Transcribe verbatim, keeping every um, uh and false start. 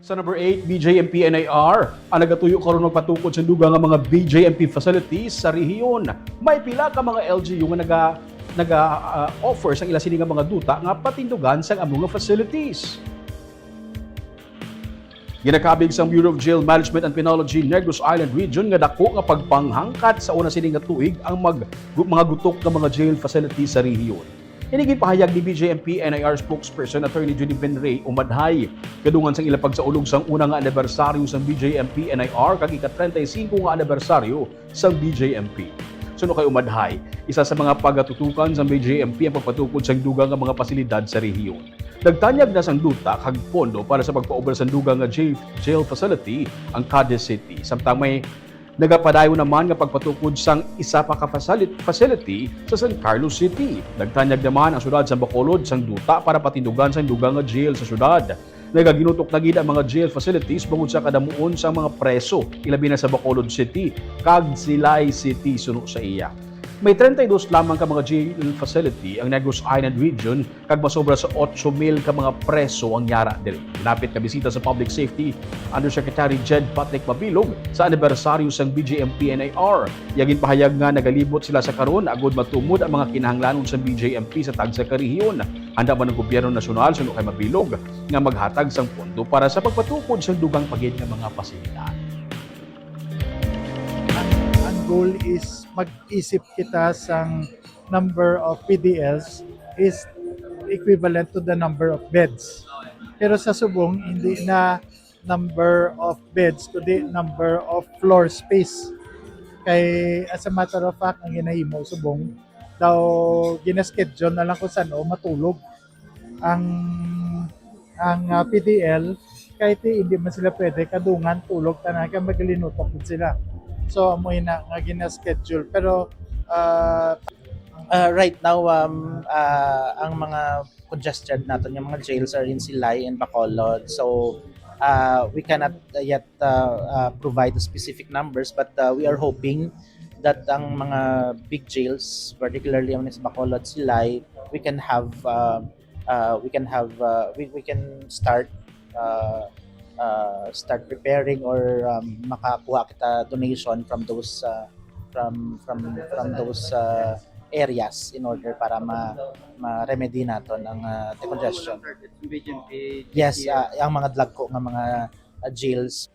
Sa number eight, B J M P N I R ang nagatuyo karon magpatukod sa dugang nga mga B J M P facilities sa rehiyon. May pila ka mga L G U nga naga naga ah, offer sang ila sini nga mga duta nga patindugan sang amo nga facilities. Ginakabig sang Bureau of Jail Management and Penology Negros Island Region nga dako nga pagpanghangkat sa una sini nga tuig ang mag, gu- mga gutok nga mga jail facilities sa rehiyon. Ini ginpahayag ni B J M P N I R spokesperson Attorney Judy Benray Umadhay kadungan sang ila pagsaulog sang una nga anibersaryo sang B J M P N I R kag ika treinta y cinco nga anibersaryo sang B J M P. Suno kay Umadhay, isa sa mga pagatutukan sang B J M P ang pagpatukod sang dugang nga mga pasilidad sa rehiyon. Nagtanyag na sang duta kag pondo para sa pagpaobra sang dugang nga jail, jail facility ang Cadiz City. Samtang may nagapadayon naman nga pagpatukod sang isa pa ka facilit-, facility sa San Carlos City. Nagtanyag naman ang siyudad sa Bacolod sang duta para patindugan sang dugang nga jail sa siyudad. Nagaginutok na gid ang mga jail facilities bangod sa kadamuon sang mga preso, ilabi na sa Bacolod City kag Silay City, suno sa iya. May treinta y dos lamang ka mga jail facility ang Negros Island Region kag masobra sa otso mil ka mga preso ang yara diri. Ginapit nga bisita sa Public Safety Undersecretary Jed Patrick Mabilog sa anibersaryo sang B J M P N I R. Iya ginpahayag nga nagalibot sila sa karon agod matumod ang mga kinahanglanon sang B J M P sa tagsa ka rehiyon. Handa man ang gobyerno nasyonal, suno kay Mabilog, nga maghatag sang pondo para sa pagpatukod sang dugang pa gid nga mga pasilidad. Ang, ang goal is mag-isip kita sang number of P D Ls is equivalent to the number of beds. Pero sa subong, hindi na number of beds, kundi number of floor space. Kay, as a matter of fact, ang ginahimo subong, daw gina-schedule na lang kung saan o matulog ang ang ah, P D L, kahit hindi man sila pwede kadungan tulog tanan kay magalinutok gid sila. So amo na nga gina-schedule, pero ah, Uh, right now, um, uh, ang mga congested naton nga mga jails are in Silay and Bacolod. So uh, we cannot yet uh, uh, provide the specific numbers, but uh, we are hoping that ang mga big jails, particularly ang sa Bacolod, Silay, we can have uh, uh, we can have uh, we, we can start uh, uh, start preparing or um, makakuha kita donation from those uh, from from from those uh, areas in order para ma ma-remedy naton ang uh, decongestion. Yes, uh, ang mga dagko nga mga uh, jails.